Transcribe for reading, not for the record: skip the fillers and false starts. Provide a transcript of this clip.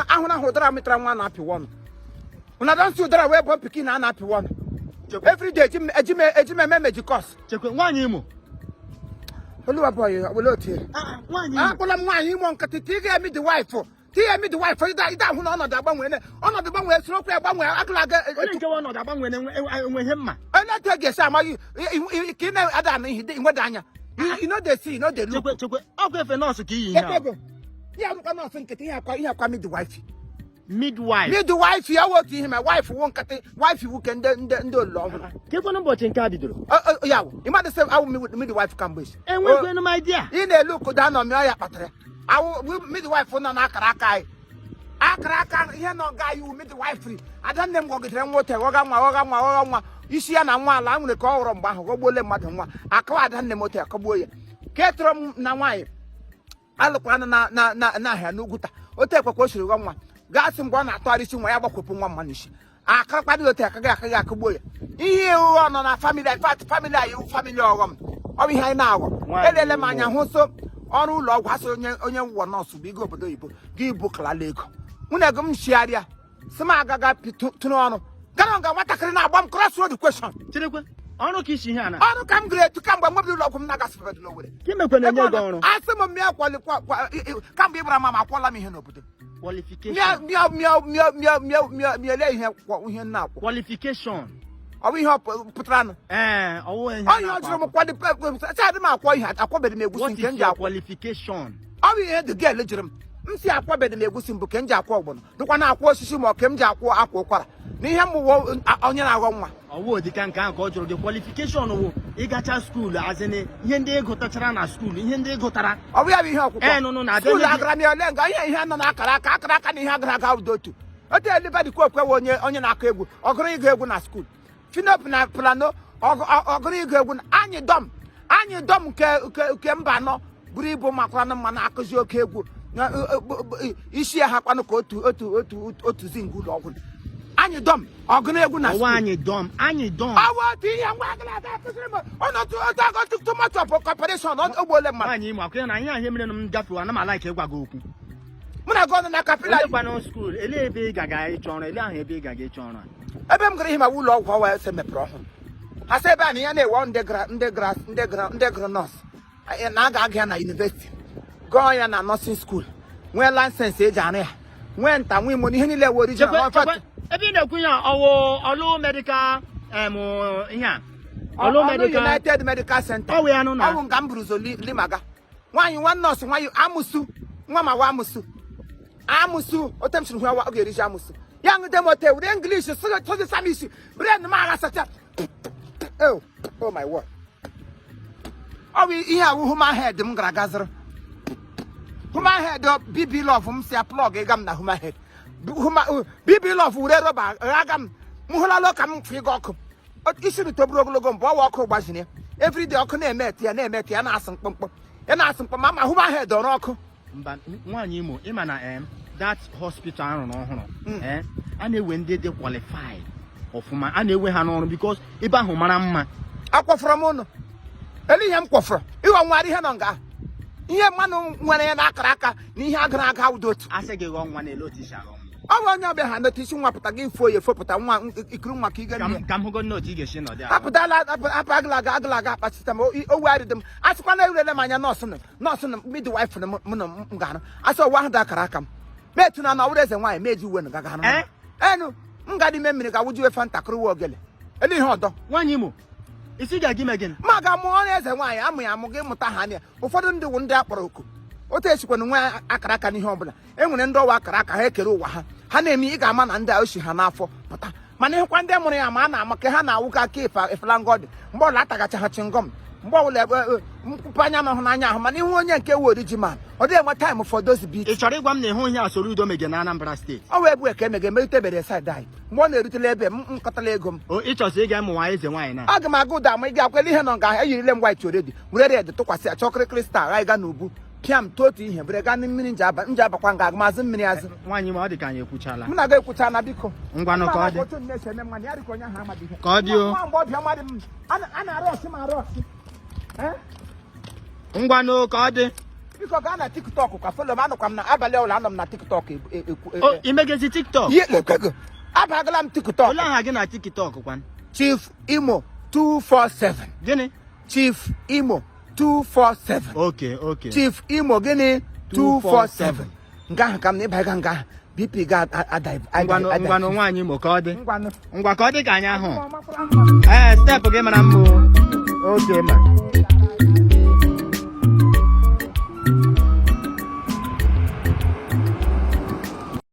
Ahụ ahụ ụdara mịtara nwa na-apịwa ọnụ. Una don see ụdara wee born pikin a na-apịwa ọnụ. Every day eji m eme mejikọs. Chekwe, nwaanyị Imo. Oluwa boy, wele otu. Nwaanyị Imo. Akpụla m nwaanyị Imo nkịtị tiga midwife, tiga midwife. Ịda ahụ na ọnọdụ agbanwee, ọnọdụ gbanwee, soro okwu ya gbanwee agụla aga. Onye nke ọnọdụ agbanwe enwe ihe mma. Onye otu ga-esi amaghị ka ị na-ada anụ ihe nweda anya. You no dey see, you no dey look. Chekwe, chekwe, ọkwa efe nọọsụ ka iyi ihe ahụ. Ekwe ihe arụkwa nọọsụ nkịtị, ihe akwa midwife. Midwife. Midwife ya wụ otu ihe, ma wife wụ nkịtị, wife wụ ke ndị olulu ọhụrụ. Kekwanụ ụbọchị nke a bidoro? Ya wụ ịmadụ sị awụ midwife kamgbe isi. Enwekwenụ m idea. Ị na-elu ụkụda anọ mịọ ya kpatara awụ midwife nọ n'akara aka anyị, akara aka ihe nọ ga anyị wụ midwifery. Adanne m ghọgidere nwa ote, ghọga nwa, ghọga nwa, ghọga nwa, isi ya na nwa ala nwere ka ọ ghọrọ mgbe ahụ, ghọgbuole mmadụ nwa akawa. Adanne m ote akọgbuo ya ka etọrọ m na nwaanyị alụkwara na na na n'ahịa n'Ugwuta otu ekwekwa o siri ghọ nwa gasị. Mgbe ọ na-atụgharị isi nwa ya gbakwepụ nwa mmanụ isi akakpadị otu akaghị akụgbuo ya. Ihe ụghọ nọ na family. In fact, family anyị wụ family ọghọm. Ọ bụ ihe anyị na-aghọ. Nwaanyị Elele m anya Imo. hụ so ọrụ ụlọ ọgwụ asị onye nwụọ nọọsụ bụ igo obodo oyibo gị bụ kalala ego nwunye ego m chigharịa si m agaga tụrụ ọrụ gara nga nwatakịrị na-agba m cross road question. Cherekwe, ọrụ ka isi ihe a na Ọrụ ka m gụrụ etu kamgbe m nwebiri ụlọ ọgwụ m na-agasịbedị n'Owerri. Ka imekwe na-enye gị ọrụ? Asị m mmịa kwali kamgbe ịgbara ma akwọla m ihe n'obodo. Qualification. Mịa mịa mịa mịa mịa mịa mịa ele ihe ihe nna akwụ. Qualification. Ọ bụ ihe ọ pụtara nụ. Ee, ọwụ ihe. Onye ọ jụrụ m kwado sị adị m akwọ ihe, akwọbeghị m egusi What nke is m ji your akwọ. qualification? Ọ bụ ihe dị gel jụrụ m. M si akwọbeghị m egusi mbụ ke m ji akwọ ọgbọnọ dịkwa na akwọ osisi ma ọ ke m ji akwọ akwa ụkwara na ihe m wụ onye na-aghọ nwa. Ọwụ dịka nke ahụ ka ọ jụrụ gị. Qualification wụ ịgacha school, azịnị ihe ndị ị gụtachara na school, ihe ndị ị gụtara. Ọ bụ ya bụ ihe ọkwụkwọ. Ee, nụ, na School abịa agara m ya ole nga ihe nọ na akara aka, akara aka na ihe agara aga ụdị otu elibadikwa okwe wụ onye na-akụ egwu ọgụrụ ịgụ egwu na school finop na plano ọgụrụ ịgụ egwu anyị dọm nke mba anọ buru ibu makwaranụ mma na-akụzi oke egwu isi ya ha kwanụ ka otu zinc ụlọ ọgwụ anyị dọm ọgụrụ egwu na Ọwụ school. Anyị dọm, anyị dọm. Ọ bụ otu ihe ngwa agara aga akụziri m ọnọdụ otu agụ too much of cooperation ogbuole mmadụ. Nwaanyị Imo, akwụ ya na ihe ahụ mere na m gafewa ana m a-like ịgwa gị okwu. Mụ na gị ọnụ na kapịla. Elekwanụ school, ele ebe ị gaga ịchọ ọrụ, ele ahụ ebe ị gaga ịchọ ọrụ a? Ebe m gara ihe ma ụlọ ọgwụ ọwa ese mepere ọhụrụ, ha sị ebe a na ya na-ewe ndị gara nọọsụ na a ga-aga ya na university, gụọ ya na nursing school, nwee license eji arụ ya, nwee nta, nwee imo na ihe niile wee original. Chekwe. In fact, Chekwe, ebe ị na-ekwu ya ọwụ ọlụ medical ihe a ọlụ Ọlụ medical United Medical Center. Ọ wụ ya nụ na Ọ bụ nga m buru ụzọ limaga nwaanyị nwa nọọsụ nwaanyị amụsụ nwa ma wa amụsụ amụsụ ote m siri hụ ya ọ ga-eriji amụsụ ya ṅụde m ote were English sụzi sam isi brain m aghasacha. Oh my word, ọ bụ ihe awụ human head m gara gaziri human head BB Love m si plug ịga m na human head BB Love were rọba ghaga m. M hụlala ka m fụ ịga ọkụ isi rutoburu ogologo mbụ ọwa ọkụ gbaziri ya everyday ọkụ na-eme eti ya na-eme eti ya na-asụ mkpụmkpụ ya na-asụ mkpụmkpụ ma human head ọrụ ọkụ. Mba, nwaanyị Imo, ịma na that hospital arụrụ ọhụrụ, a na-ewe ndị dị qualified ọfụma, a na-ewe ha n'ọrụ because ebe ahụ mara mma. Akwọfọrọ m ụnụ elu ihe m kwọfọrọ ịghọ nwara ihe nọ nga ahụ. Ihe mmanụ nwere ya n'akara aka na ihe agara aga ụdị otu. Asị gị ghọọ nwa na-ele otu isi aghọ nwa. Ọ bụ onye ọbịa ha nọta isi nwa pụta gị fuo ya efopụta nwa ikuru nwa ka ị Ka ga m ka m hụgo n'otu ị ga-esi nọdị ala. Apụtala apụ agụla aga agụla aga akpachita m owu arịdị m asịkwa na erele m anya nọọsụ nọ midwife nọ m nọ m ga-arụ asị ọwa ahụ dị akara aka m metu na na ọwụrụ eze nwaanyị meji uwe gaga arụ. Eh? Enu m ga n'ime mmiri ga wụjuwe Fanta kụrụwa ogele elu ihe ọdọ. Nwaanyị Imo, isi ga-aga ime gịnị? Ma ga mụọ ọrụ eze nwaanyị amụ ya amụ gị mụta ha anya. Ụfọdụ ndị wụ ndị akpọrọ oku otu esikwana nwe akara aka n'ihe ọbụla e nwere ndị ọwa akara aka ha ekere ụwa ha ha na-eme. Ị ga-ama na ndị a osi ha n'afọ pụta, mana ịhụkwa ndị mụrụ ya ma a na-ama ka ha na-awụ ka aka ife efela ngọdị mgbe ọbụla atagacha ha chewing gum, mgbe ọbụla mkpụpụ anya nọ n'anya ahụ. Mana ihu onye nke wu original, ọ dịghị enwe time for those beat. Ị chọrọ ịgwa m na ịhụ ihe a Soludo mege na Anambra Steeti? Ọ wee bụ eke emege emerutebere side anyị mgbe ọ na-erutela ebe m nkọtala ego m. O ịchọzi ịga ịmụ nwa eze nwaanyị na Aga m aga ụda ma ị ga-akwele ihe nọ nga ahụ. Eyirile m white already, were red tụkwasị ya, chọọ kịrịkịrị star anyị ga n'ubu pịam tụọ otu ihe bere gaa mmiri nji aba nji abakwa nga agụmazụ mmiri azụ. Nwaanyị, ma ọ dị ka anyị ekwuchala. Mụ na gị ekwucha na biko. Ngwanụ, ka ọ dị. Otu nne si eme mmanụ ya dị ka onye ahụ amaghị ihe. Ka ọ dị o. Nwa mgbe ọbịa mmadụ m a na-arụ ọsị m arụ ọsị. Eh? Ngwanụ, ka ọ dị. Biko gaa na TikTok kwa follow m. Anọkwa m na abalị ọbụla, anọ m na TikTok ekwu. O imegezi TikTok? Ihe lekwego, abagala m TikTok. Olee aha gị na TikTok kwan? Chief Imo 247. Gịnị? Chief Imo 247. Okay. Chief Imo gịnị? 247. 247. Nke ahụ ka m na ịbaga nga ahụ, BP ga-ada. Ngwanụ, ngwanụ, nwaanyị Imo, ka ọ dị. Ngwanụ. Ngwa, ka ọ dị ka anyị ahụ. Ee, step gị mara mma o. Okay ma.